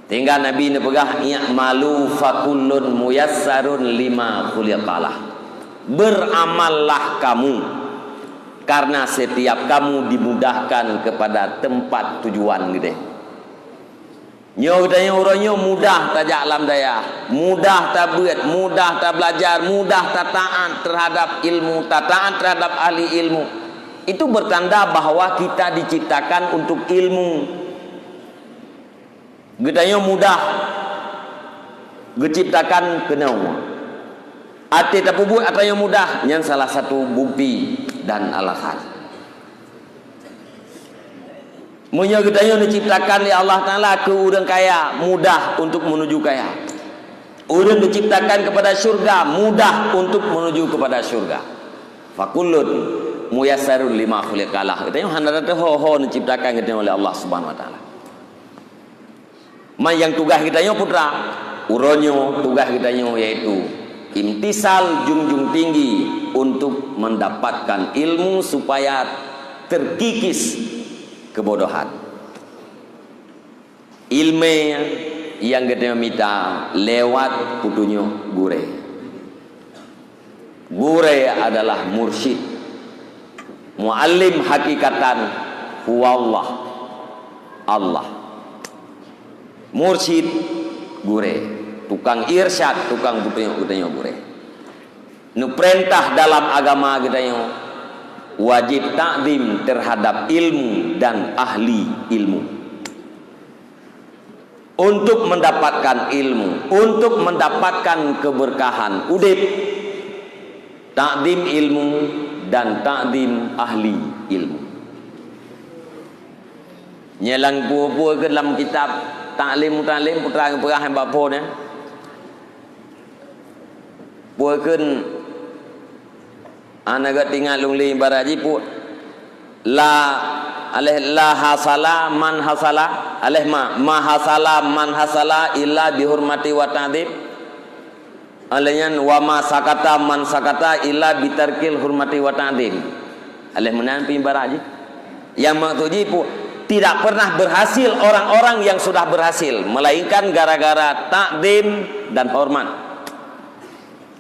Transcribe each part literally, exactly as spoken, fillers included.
Sehingga Nabi neupeugah, "I'malu fakullun muyassarun lima khuliqa lah." Beramallah kamu, karena setiap kamu dimudahkan kepada tempat tujuan geude. Nyoe geutanyoe uroe nyoe mudah tajak lam dayah, mudah tabeuet, mudah tabelajar, mudah tataat terhadap ilmu, tataat terhadap ahli ilmu. Itu bertanda bahwa kita diciptakan untuk ilmu. Geutanyoe mudah geuciptakan keunoe. Até tapeubuet atra nyoe mudah, nyan salah satu bukti dan alasan. Meunyoe geutanyoe diciptakan lé Allah Taala keu ureuëng kaya, mudah untuk menuju kaya. Ureuëng diciptakan kepada syurga, mudah untuk menuju kepada syurga. Fakullun muyassarun lima khuliqa lah. Geutanyoe hana teuho-ho diciptakan geutanyoe oleh Allah Subhanahu Wa Taala. Man nyang tugaih geutanyoe putra, uroe nyoe tugaih geutanyoe yaitu imtisal junjung tinggi untuk mendapatkan ilmu supaya terkikis kebodohan. Ilmu nyang geutanyoe mita lewat peutunyok gurée. Gurée adalah mursyid. Muallim hakikatan huwallah, Allah. Mursyid gurée, tukang irsyad, tukang peutunyok geutanyoe gurée. Neupeurintah dalam agama geutanyoe wajib takzim terhadap ilmu dan ahli ilmu. Untuk mendapatkan ilmu, untuk mendapatkan keberkahan udeb, takzim ilmu dan takzim ahli ilmu. Nyelang pue-pue ke dalam kitab Taklim Mutalim putra peugah bak phon ya. Pue kheun Hana geutingat lôn lé ibarat jih pu-, la, aleh la hasala man hasala, aleh ma, ma hasala man hasala illa bihurmati wa ta'dzim. Aleh nyan wa ma sakata man sakata illa bitarkil hurmati wa ta'dzim. Aleh meunan pih ibarat jih. Yang maksud jih pu-, tidak pernah berhasil orang-orang yang sudah berhasil, melainkan gara-gara takzim dan hormat.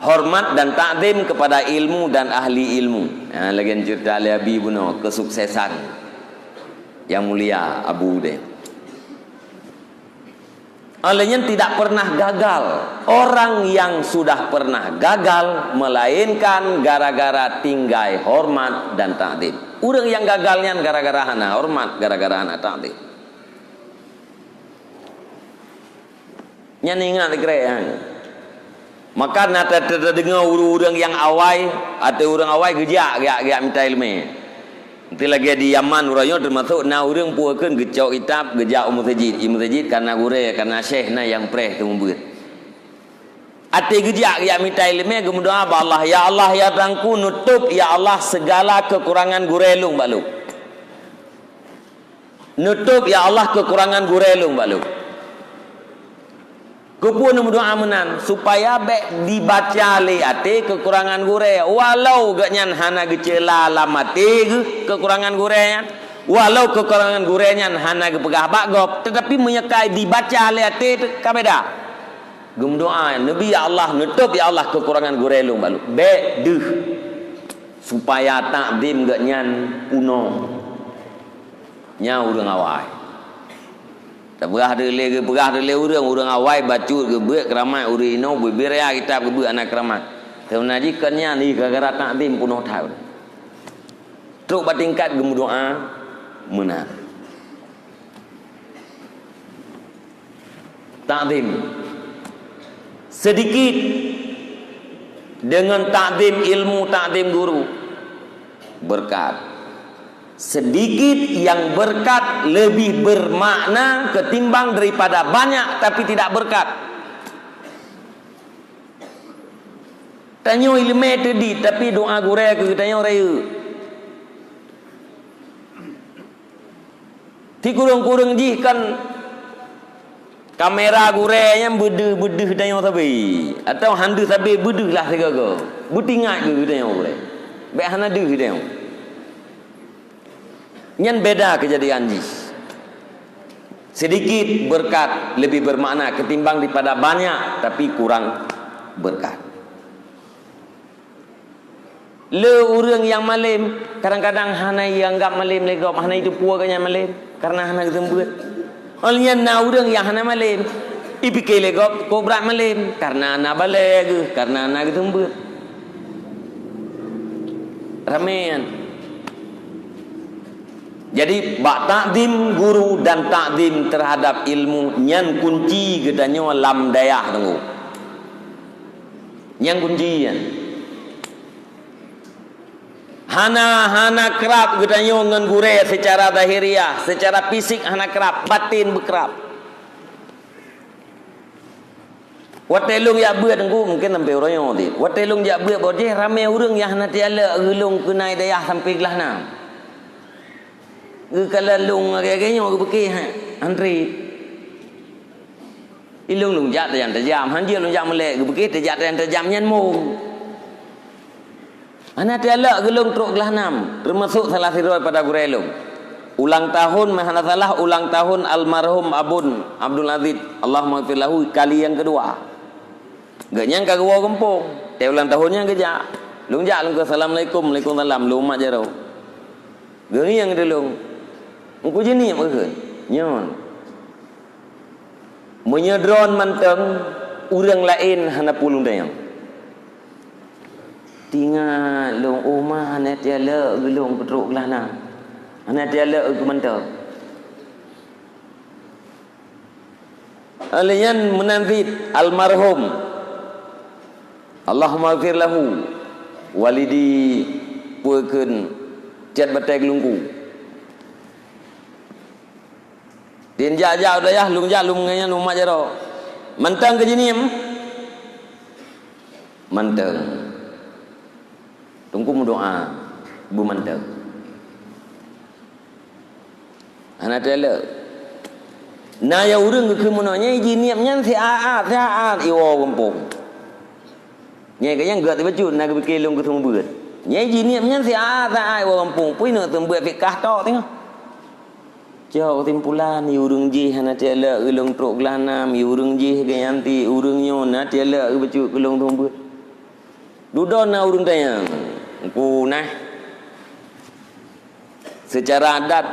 Hormat dan takzim kepada ilmu dan ahli ilmu. Ha, lagèe cerita lé Abi bunoe, kesuksesan Yang Mulia Abu deh. Oleh nyan tidak pernah gagal. Orang yang sudah pernah gagal, melainkan gara-gara tinggai hormat dan takzim. Ureuëng nyang gagal nyan gara-gara hana hormat, gara-gara hana takzim. Nyan ingat keu hai. Maka na ta-, ta-, tadeungoe ureuëng-ureuëng nyang awai, ateueh ureuëng awai geujak, geujak, geujak mita iéleumé. Nanti lagèe di Yaman uroe nyoe teumasok na ureuëng pue kheun geucok kitab, geujak u meuseujid. Di meuseujid ka na gurée, ka na syekh na nyang preh teumeubeuet. Ateueh geujak, geujak mita iéleumé, geumeudoá bak Allah, "Ya Allah, ya Tuhanku, neutôb, ya Allah, segala kekurangan gurée lôn bak lôn." Neutôb, ya Allah, kekurangan gurée lôn bak lôn. Keupeue neumeudoá meunan? Supaya bék dibaca lé até kekurangan gurée. Walau geuhnyan hana geuceula lam até geuh kekurangan gurée nyan, walau kekurangan gurée nyan hana geupeugah bak gob, tetapi meunyoe ka dibaca lé até teuh ka beda. Geumeudoá, "Neubri, ya Allah, neutôb, ya Allah, kekurangan gurée lôn bak lôn." Bék deuh, supaya takzim geuhnyan peunoh. Nyan ureuëng awai. Tapeugah deuh lé, geupeugah deuh lé ureuëng, ureuëng awai bacut geubeuet keuramat ureuëng inoe, bubé raya kitab geubeuet hana keuramat. Seubeunar jih kon nyan, ih, gara-gara takzim peunoh that. Trok bak tingkat geumeudoá meunan. Takzim. Sedikit dengan takzim ilmu, takzim guru, berkat. Sedikit yang berkat lebih bermakna ketimbang daripada banyak tapi tidak berkat. Tanyoe iéleumé teudit, tapi doá gurée keu geutanyoe rayeuk. Sikureueng-kureueng jih kan kamera gurée nyan beudeuh-beudeuh tanyoe sabe, atawa han deuh sabe beudeuh lah sigoe-goe. Beutingat keu geutanyoe gurée. Bék hana deuh tanyoe. Nyan beda keujadian jih. Sedikit berkat lebih bermakna ketimbang daripada banyak tapi kurang berkat. Le ureuëng nyang malem, kadang-kadang hana ianggap malem lé gob, hana iteupeue geuh nyan malem, karena hana geuseumeubeuet. Óh lheueh nyan na ureuëng nyang hana malem, ipike lé gob kok brat malem, karena na balée geuh, karena na geuseumeubeuet. Ramé nyan. Jadi, bak takzim guru dan takzim terhadap ilmu, nyan kunci geutanyoe lam dayah, Teungku. Nyan kunci nyan. Hana, hana krab geutanyoe ngon gurée secara zahiriah, secara fisik hana krab, batin beukrab. Watée lôn jak beuet, Teungku, mungken sampoe uroe nyoe dit. Watée lôn jak beuet bak jih, ramé ureuëng nyang hana teualek geulong keunan dayah sampoe glah nam. Geukalon lôn lagée-lagée nyoe geupike, ha, antre. Ilôn lôn jak tajam-tajam, hanjeuet lôn jak meulée geupike tajak tajam-tajam nyan mong. Hana teualek geulong trok glah nam, teumasok salah sidroe pada gurée lôn. Ulang tahun, meuhana salah, ulang tahun almarhum Abon Abdul Aziz, Allahumma ghfir lahu, kali nyang keudua. Geuh nyan ka geuwoe gampông. Watée ulang tahun nyan geujak. Lôn jak lôn kheun, "Assalamualaikum." "Waalaikumsalam." Lôn mat jaroe. Geungieng di lôn. Engku jinieb kheun. Nyoe. Meunyoe droen mantong, ureuëng laén hana peue lôn tanyong. Tingat lôn, oh ma hana teualek geulong keu trok glah nam. Hana teualek keu mantong. Óh lheueh nyan meunan cit almarhum, Allahumma ghfir lahu, walidi, peue kheun, cét batée geulungku. Tin jak-jak u dayah, lôn jak lôn ngon nyan lôn mat jaroe. Mantong keu jinieb? Mantong. Teungku meudoá, beumantong. Hana teualek. Na nyang ureuëng geukheun meunoe, nyan jinieb nyan siat-at, siat-at iwoe gampông. Nyan keuh nyang gét bacut na geupike lôn keu seumeubeuet. Nyan jinieb nyan siat-at iwoe gampông, peue inoe seumeubeuet fiqah tok teungoh. Cok keusimpulan, i ureuëng jih hana teualek geulong trok glah nam, i ureuëng jih geuh nyan ti, ureuëng nyoe na teualek geubacut geulong seumeubeuet. Dudoe na ureuëng tanyong, Teungku nah. Seucara adat,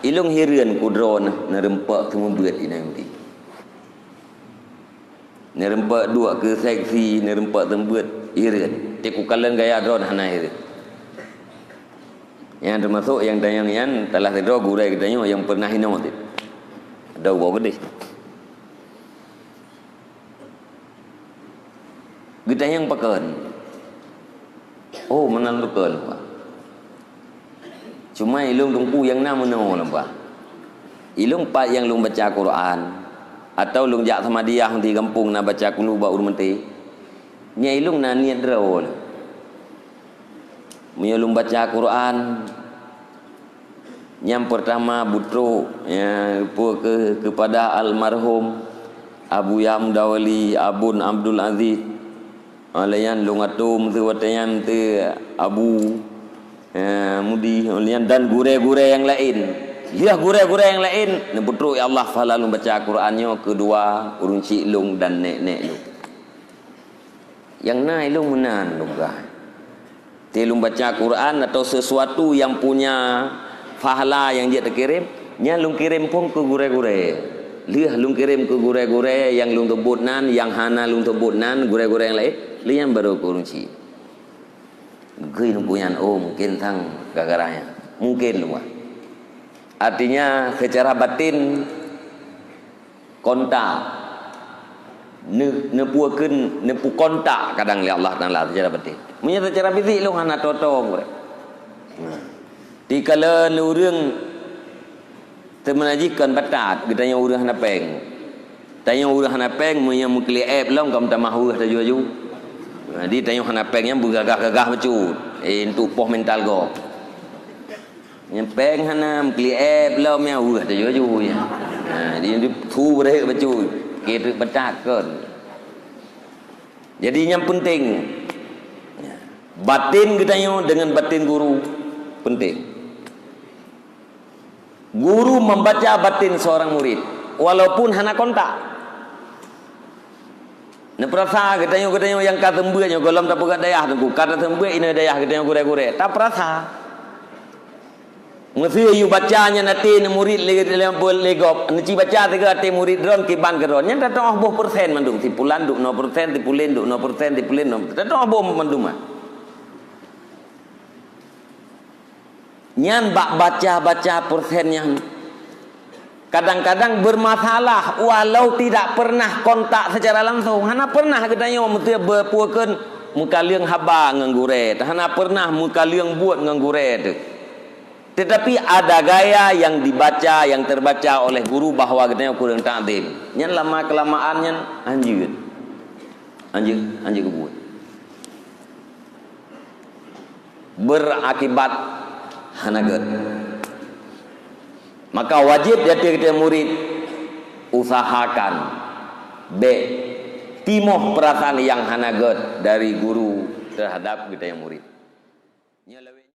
ilôn hireuen keu droe na, na rumpok seumeubeuet inan di. Na rumpok duek keu seksi, na rumpok seumeubeuet, hireuen. Teuk kukalon gaya droe hana hireuen. Nyan teumasok nyang tanyong nyan salah sidroe gurée geutanyoe nyang peureunah inoe teuh. Ada uroe keudeh. Geutanyong pakon? Oh, meunan pakon, Pak. Cuma ilôn Teungku nyang na meunoe lom, Pak. Ilôn pat nyang lôn baca Quran, atawa lôn jak Samadiyah di gampông na baca kulu bak ureuëng maté. Nyan ilôn na niet droe lom. Meunyoe lôn baca Quran, nyang peurtama beutrok, ya, peue keu, keupada almarhum Abuya Mudawali Abon Abdul Aziz. Óh lheueh nyan lôn atôm teuh watée nyan teuh Abu, ya, Mudi, óh lheueh nyan dan gurée-gurée nyang laén. Yah gurée-gurée nyang laén, neubeutrok ya Allah pahala lôn baca Quran nyoe keu dua ureuëng chik lôn dan nek-nek lôn. Nyang na ilôn meunan lôn peugah. Teuh lôn baca Quran atau sesuatu nyang punya pahala nyang jeuet teukirém, nyan lôn kirém phôn keu gurée-gurée. Lheueh lôn kirém keu gurée-gurée nyang lôn teubot nan, nyang hana lôn teubot nan, gurée-gurée nyang laén, lheueh nyan barô keu ureuëng chik. Geukheun lôn peue nyan, oh, mungken sang gara-gara nyan. Mungken lôn peugah. Artinya, secara batin, kontak. Ne-, neupue kheun, neupue kontak kadang lé Allah Taala seucara batin. Meunyoe seucara fisik lôn hana toe-toe. Nah. Di kala ureuëng seubeuna jih kon batat, geutanyoe ureuëng hana péng. Tanyoe ureuëng hana péng, meunyoe meukeulieb lom ka meutamah ureuëng taju-aju. Jadi tanyoe hana péng nyan beugagah-gagah bacut. Eh, untuk poh mental gob. Nyang péng hana, meukeulieb lom nyang weueh taju-aju nyan. Ha, di, di su beureuhek bacut, keu treuk batat kon. Jadi nyang peunteng, batin geutanyoe deungon batin guru peunteng. Guru membaca batin seorang murid, walaupun hana kontak. Neupeurasa geutanyoe-geutanyoe nyang ka seumeubeuet nyoe gohlom tapeugah dayah teungku, ka taseumeubeuet inan dayah geutanyoe gurée-gurée. Tapeurasa. Meuseu yue baca nyan até murid lé, lé, lé gob, neuci baca sigoe até murid droen kiban keu droen. Nyan tateu'oh boh persen mandum, si pulan duek noe persen, si pulen duek noe persen, si pulen noe persen. Tateu'oh boh mandum. Nyan bak baca-baca persen nyan kadang-kadang bermasalah walau tidak pernah kontak secara langsung. Hana pernah geutanyoe meuteubeupukeun meukaleueng haba ngon gurée, hana pernah meukaleueng buet ngon gurée teuh. Tetapi ada gaya yang dibaca, yang terbaca oleh guru bahwa geutanyoe kureueng takzim. Nyan lama kelamaan nyan hanjeuet. Hanjeuet, hanjeuet geubuet. Berakibat hana gét. Maka wajib di ateueh geutanyoe murid usahakan bék timoh peurasaan nyang hana gét dari guru terhadap geutanyoe murid. Nyoe lawét